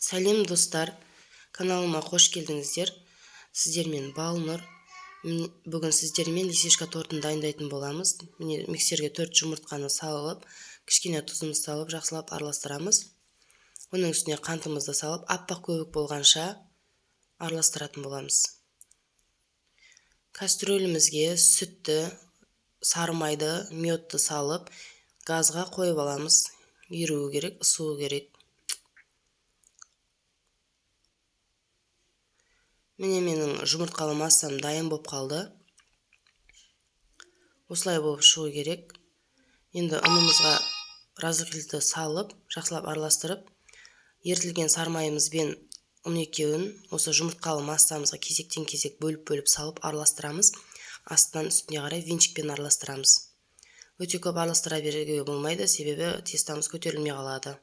Сәлем, достар! Каналыма қош келдіңіздер! Сіздермен Балнұр. Бүгін сіздермен лисичка тортын дайындайтын боламыз. Міне, миксерге 4 жұмыртқаны салып, кішкене тұзымызды салып, жақсылап араластырамыз. Оның үстіне қантымызды салып, аппақ көбік болғанша араластыратын боламыз. Кастрюлімізге сүтті, сары майды, мёдті салып, газға қойып аламыз. Еруі керек, ысуы керек. Міне, менің жұмыртқалы массам дайын болып қалды. Осылай болып шығу керек. Енді ұнымызға разрыхлитель салып, жақсылап араластырып, ерітілген сары майымызбен ұн екеуін осы жұмыртқалы массамызға кезектен кезек бөліп-бөліп салып араластырамыз. Астынан үстіне қарай венчикпен араластырамыз. Өте көп араластыра беруге болмайды, себебі тестамыз көтерілмей қалады.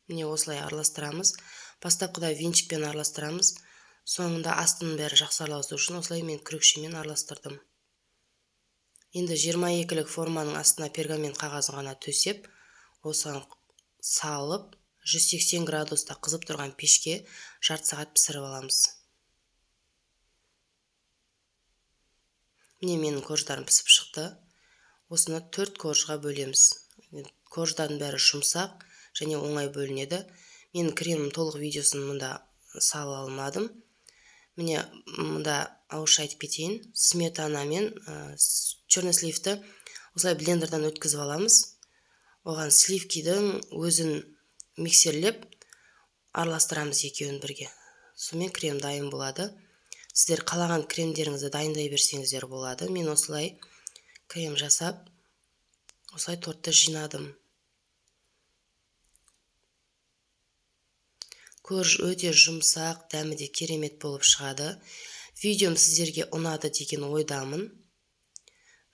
Міне, осылай араластырамыз. Бастапқыда венчикпен араластырамыз. Соңында астының бәрі жақсы араласу үшін осылай мен күрекшемен араластырдым. Енді 22-лік форманың астына пергамент қағазын ғана төсеп, осыған салып, 180 градуста қызып тұрған пешке жарты сағат пісіріп аламыз. Міне, менің корждарым пісіп шықты. Осыны 4 коржға бөлеміз. Корждардың бәрі жұмсақ және оңай бөлінеді. Мен кремнің толық видеосын мұнда сала алмадым. Міне, мұнда ауызша айтып кетейін. Сметана мен черносливті осылай блендерден өткізіп аламыз. Оған сливкидің өзін миксерлеп араластырамыз екеуін бірге. Сонымен крем дайын болады. Сіздер қалаған кремдеріңізді дайындай берсеңіздер болады. Мен осылай крем жасап, осылай тортты жинадым. Корж өте жұмсақ, дәмі де керемет болып шығады. Видеом сіздерге ұнады деген ойдамын.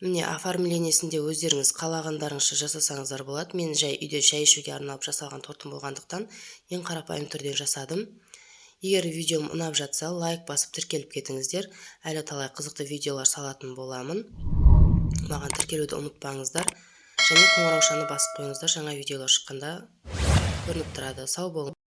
Міне, оформлениесінде өздеріңіз қалағандарыңызша жасасаңыздар болады. Мен жай үйде шай ішуге арналып жасалған тортым болғандықтан ең қарапайым түрде жасадым. Егер видеом ұнап жатса, лайк басып тіркеліп кетіңіздер. Әлі талай қызықты видеолар салатын боламын. Маған тіркелуді ұмытпаңыздар. Және қоңыраушаны басып қойыңыздар, жаңа видеолар шыққанда көрініп тұрады. Сау болыңыз.